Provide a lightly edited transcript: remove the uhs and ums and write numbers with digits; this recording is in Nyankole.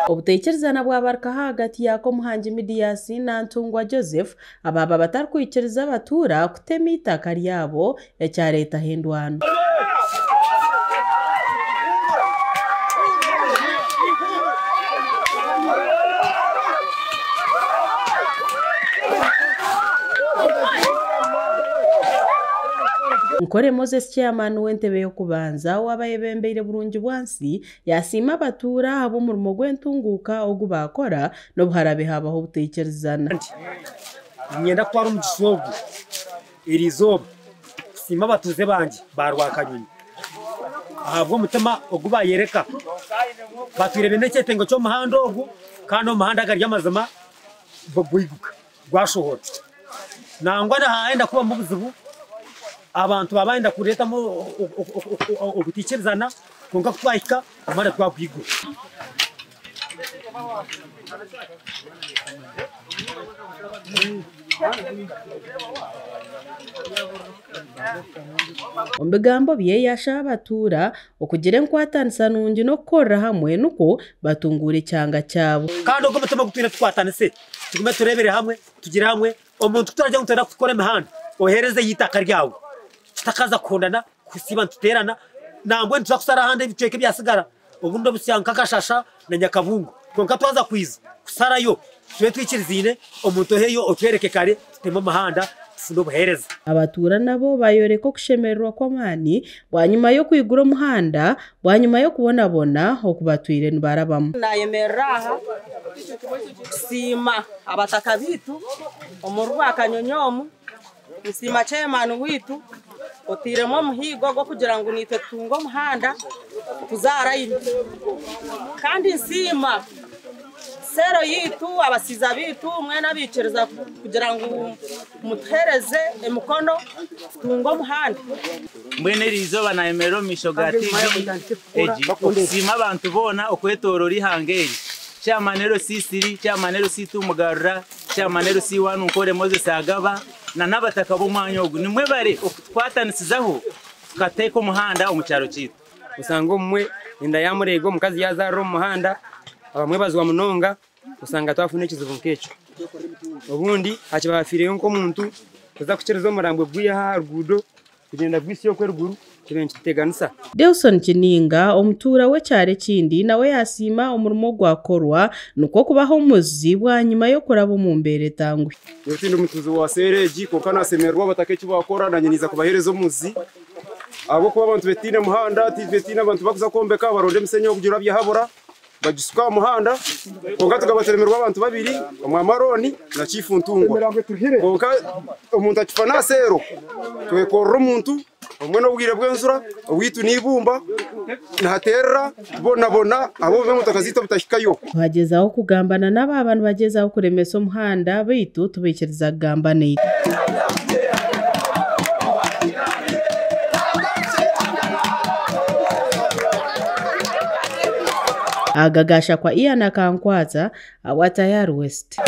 Obutaikirizana bwabarukaho ahagati ya Komuhangi Midias na Ntungwa Joseph abaaba batarikwikiriza abatuura kutema eitaka ryabo ekyareetaho endwano. Nkore Moses Chairman w'entebe y'okubanza owaaba ayebembeire Burungi Bwansi yasiima abatuura ahabw'omurimo gw'entunguuka ogu baakora n'obu haraabe haabaho obutaikirizana. Niinyenda kutwara omugisha ogu eri izooba kusiima abatuuze bangye ba Rwakanyonyi ahabw'omutima ogu baayereka. Batwire baine ekyetengo ky'omuhanda ogu kandi omuhanda agari amazima gwiguka gwashohora. Nangwa na haayenda kubamu obuzibu abantu baaba bayenda kureetamu obutaikirizana kwonka ku twahika omuhanda twagwigura. Omu bigambo bye yaashaba abatuura okugira enkwatanisa nungi n'okukorera hamwe nikwo batunguure ekyanga kyabo. Kandi ogwo omutima ogu twine tukwatanise tugume tureebere hamwe tugire hamwe omuntu ku turagire ngu nitwenda kukora emihanda oheerezeyo eitaka ryawe tutakaza kuhondana kusiiba nituteerana nambwenu nituza kushara ahandi ebicweka ebyasigara obundi obusya nka Kashasha na Nyakabungo kwonka twaza kwiza kusarayo tube twikirizaine omuntu oheyo otwereke kare tuteme omuhanda tufune obuheereza. Abatuura nabo bayoreka okushemererwa kw'amaani bwanyima y'okwigura omuhanda bwanyima y'okubonabona oku batwire nibarabamu. Nayemerera aha kusiima abataka baitu omuri Rwakanyonyi omu, nsiima chairman waitu otairemu omuhiigo gw'okugira ngu naitwe tutunge omuhanda tuze aha layini. Kandi nsiima seero yaitu, abasiiza baitu mwena abaikiriza kugira ngu mutuheereze emikono tutunge omuhanda. Mbwenu eri izooba naayemerera omu maisho ga TV egi okusiima abantu boona okwetooroora eihanga eri, Chairman LC3, Chairman LC2 Mugarura, Chairman LC1 Nkore Moses Agaba na n'abataka b'omwanya ogu. Nimwebare okutukwatanisizaho tukateeka omuhanda omu kyaro kyaitu. Osanga obumwe enda yaamureega omukazi yaazaarira omu muhanda, abamwe bazwa munonga osanga twafuna ekizibu nk'ekyo. Obundi hakiba hafiireyo nk'omuntu kuza kukiriza omurambo kugwiha aha ruguudo kugyenda kugwitsya okwo eruguru kibaire nikituteganisa. Dewson Kininga, omutuura w'ekyaro ekindi nawe yaasiima omurimo ogwakorwa nikwo kubaha omuzi bwanyima y'okuraba omu mbeera etanguhi. Nyowe tindi mutuuzi wa seeri egi kwonka nasemererwa abataka eki baakora nanye niiza kubaheereza omuzi ahabw'okuba abantu betiine muhanda, tibetiine abantu bakuza kwombeka baronda emisenyi okugira byahabura bagisuka aha muhanda kwonka tukaba turemirwe abantu babiri omwami Arooni na Chiifu Ntungwa kwonka omuntu akifa naseero twekorera omuntu obumwe n'obwire bw'enjura owaitu n'eibumba nihaterera tubonabona ahabw'obubi emotoka zaitu obutahikayo. Twagyezaho kugambana n'abo aba nibagyezaho kuremesa omuhanda beitu tibaikiriza kugamba naitwe. Aga gashakwa Ian Akankwatsa awa Tayari West.